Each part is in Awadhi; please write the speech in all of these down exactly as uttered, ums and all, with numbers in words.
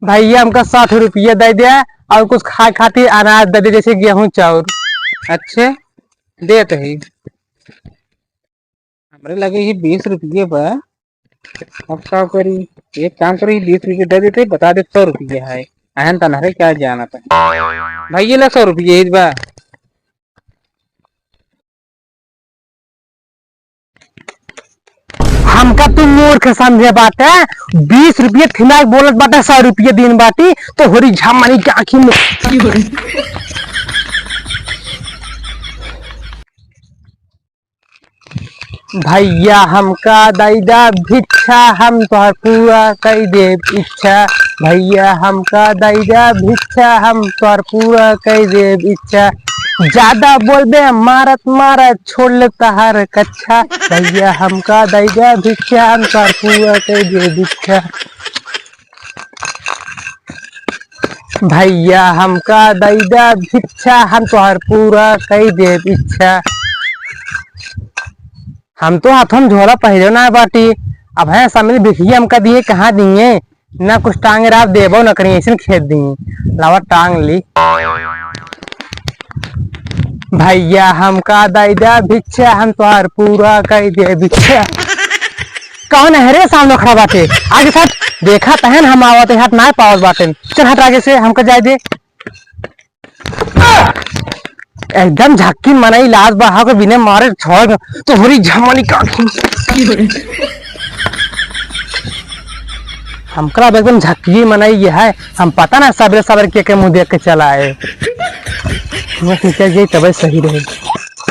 भैया, हमका साठ रुपया दइ द्या और कुछ खाए खातिर अनाज दइ द्या, जैसे गेहूं चाउर। अच्छे, देत ही। हमरे लगे ही बीस रुपये बा, अब का करी? एक काम करी, बीस रुपये दइ देते, बता दे सौ रुपये है। अहन तनहरे क्या जाना था भैया, ले सौ रुपये ही बा। हमका तू मूर्ख समझे बाटे, बीस रुपये थिना के बोलत बाटे, सौ रुपये दिन बाटी, तो होरी झामनी के आँखी में। भैया हमका दइ द्या भिक्षा, हम तोहर पूरा कइ देब इच्छा। भैया हमका दइ द्या भिक्षा, हम तोहर पूरा कइ देब इच्छा। ज्यादा बोलबे मारत मारत छोड़ ले तहार कच्छा। भैया हमका दइ द्या भिक्षा, हम तोहर पूरा कइ देब इच्छा। भैया हमका दइ द्या भिक्षा, हम तोहर पूरा कइ देब इच्छा। हम तो हाथों में झोला पहिरे ना बाटी, अब है सामने भिखिया हमका दिए, कहाँ दिए? ना कुछ टांग रात देबो न करी, ऐसे खेत दी। लावा टांग ली। भैया हमका दइ द्या भिक्षा, हम तोहार पूरा कइ देब इच्छा। कौन है रे सामने खड़ा बाटे? आगे साथ देखा तहन हम आवत हाथ ना पावत बाटे। चल हट आगे से, हमका जाए दे। एकदम झक्की मनई लाज बहा के बिने मारे छोड़ तो होरी झमनी का। हमका अब एकदम झक्की मनई ये है, हम पता ना सबरे सबर के, के मुँह देख के चला आए। बस निकल जाई तबे सही रहे।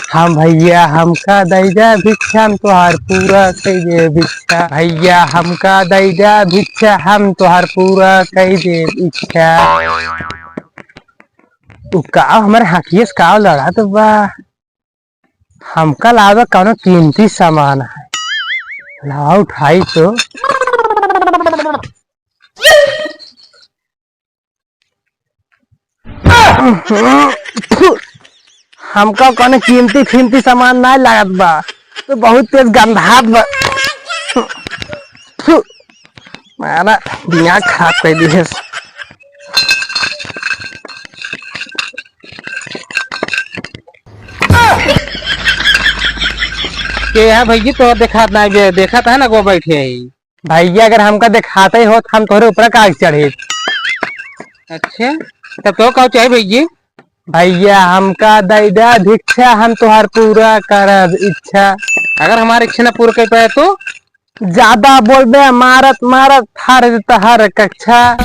हाँ भैया हमका दइ द्या भिक्षा, हम तोहार पूरा कइ देब इच्छा। भैया हमका दइ द्या भिक्षा, हम तोहार पूरा कइ देब इच्छा। उ का हमरे हकिये से का लड़त बा? हमका लागत कौनो कीमती सामान है। लावा उठाई तो। हमका कौनो कीमती फीमती सामान ना लागत बा, तो बहुत तेज गंधात बा। मारा दिमाग खराब कर दी है। के है भैया, तो देखात ना बे, देखात है ना, को बैठे है। भैया, अगर हमका देखाते ही होत, हम तोहरे ऊपर काहे चढ़े? अच्छा, तब तो का चाही भैया? भैया, हमका दइ द्या भिक्षा, हम तोहार पूरा करब इच्छा। अगर हमार इच्छा ना पूरा कर पाए तो? ज्यादा बोलबे, मारत मारत फाड़ दे तोहार कच्छा।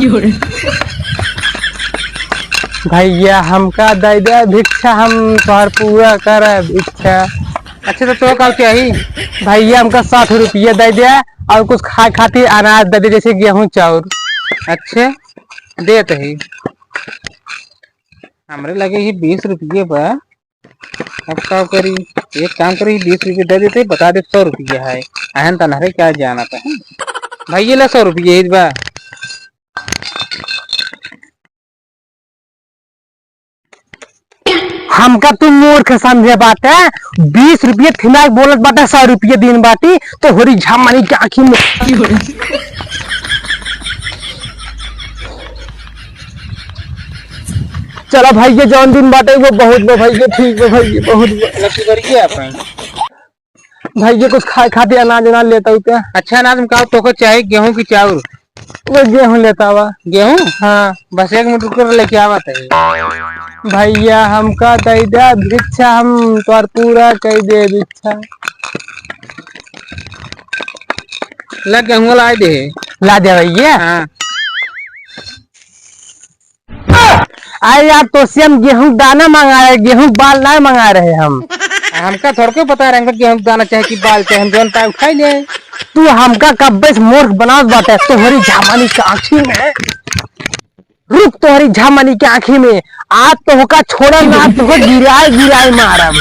भैया, हमका दइ द्या भिक्षा, हम तोहार पूरा करब इच्छा। अच्छा, तो, तो का चाही? भैया, हमका साठ रुपया दइ द्या और कुछ खाए खातिर अनाज दइ द्या, जैसे गेहूं चाउर। अच्छा, देत ही। हमरे लगे ही बीस रुपये बा, अब का करी? एक काम करी, बीस रुपये दइ देते, बता दे सौ रुपये है। अहन तनहरे क्या जाना था, हैं? भैया, ले सौ रुपये ही बा। हमका तू मूर्ख समझे बाटे, बीस रुपये थिना के बोलत बाटे, सौ रुपये दिन बाटी, तो होरी झामनी के आँखी में। चला भैया, जौन दिन बाटे वो बहुत बा भैया, ठीक बा भैया, बहुत बा। लकी करिए आप हैं। भैया, कुछ खाए खातिर अनाज अनाज लेता हूँ क्या? अच्छा अनाज में का तोको चाही, गेहूं की चाउर? वो गेहूं लेता हुआ। गेहूं? हाँ। बस एक मिनट रुको, लेके आवत है। भैया, हमका दइ द्या भिक्षा, हम तोहार पूरा कइ देब इच्छा। ला गेहूं ला दे। ला दे भैया। हाँ। अरे यार, तोसे हम गेहूं दाना मंगा रहे, गेहूं बाल ना मंगा रहे हम। हमका थोड़को पता रहे हमका गेहूं दाना चाहे कि बाल चाहे, हम जौन पाए उठाई ले। तू हमका कब्बे से मूर्ख बनावत बाटे, तोहरी झामनी के आँखी में। रुक, तोहरी झामनी के आँखी में, आज तोहका छोड़ब ना, आज तोहका गिराए गिराए मारब।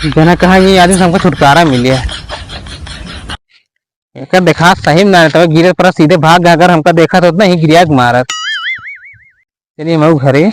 जना कहा ये आदमी से हमको छुटकारा मिले। एकर देखा सही में ना, तो गिरे पर सीधे भाग गया। अगर हमका देखा तो नहीं गिरिया के मारत। चलिए मऊ घरे।